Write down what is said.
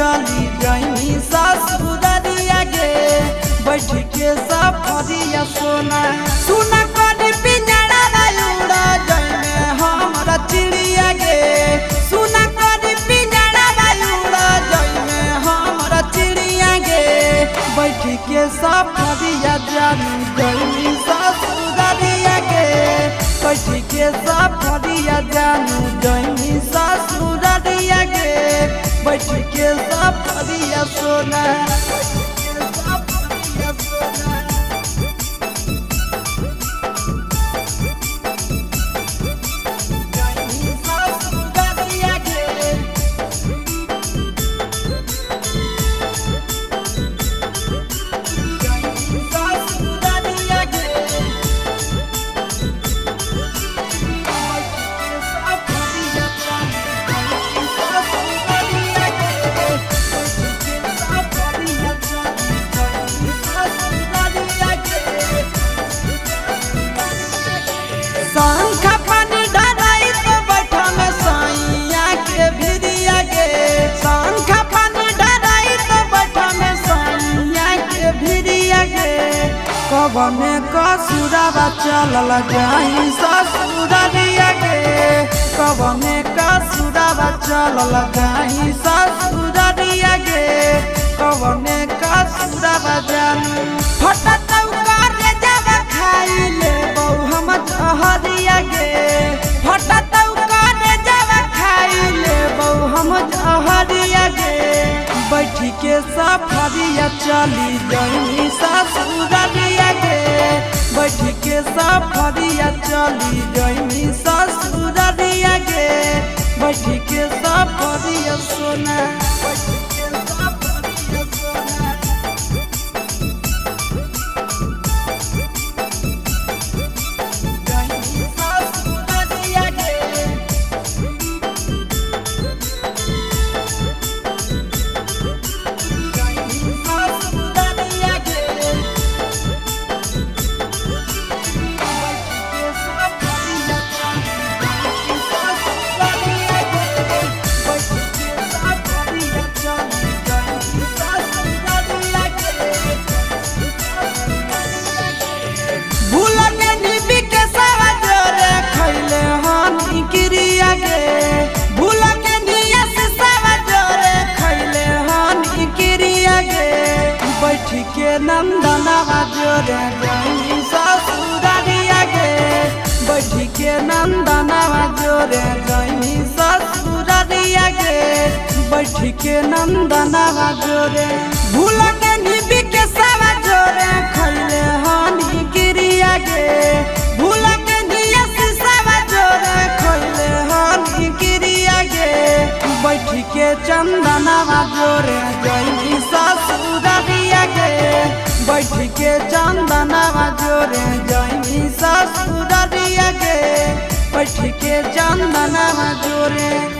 चली जइनी ससुररिया गे बैठ के सफरिया सोना। सुना करी पिंजरा उड़ा जइमे हमरा चिड़िया गे, सुना करी पिंजरा उड़ा जइमे हमरा चिड़िया गे बैठ के सफरिया जानू जइनी ससुररिया गे बैठ के सफरिया जानू जइनी ससुररिया गे बैठ के सफरिया सोना। शंखा पानी डराई तो बैठा में सैया के भिरिया गे, शंखा पानी डराई तो बैठा में सैया के भिरिया गे कवने कसुरवा चलल जाई ससुररिया गे, कवने कसुरवा चलल जाई ससुररिया गे कवने कसुरवा जानू। फटत करे जावा खाई ले बहु हम जहरिया गे, फटत करे जावा खाई ले बहु हम जहरिया गे बैठ के सफरिया चली जइनी ससुररिया गे बैठ के सफरिया चली जइनी ससुररिया गे बैठ के सफरिया सोना। के नंदनवा जोरे जइनी ससुररिया गे बैठ के नंदनवा जोरे जइनी ससुररिया गे बैठ के नंदनवा जोरे। भूल के निबी के सवा जोरे खैले हानि क्रिया गे, भूल के निया सवा जोरे खैले हानि क्रिया गे बैठ के चंदनवा जोरे जइनी ससुररिया गे बैठ के चंदनवा जोरे जइनी ससुररिया गे बैठ के चंदनवा जोरे।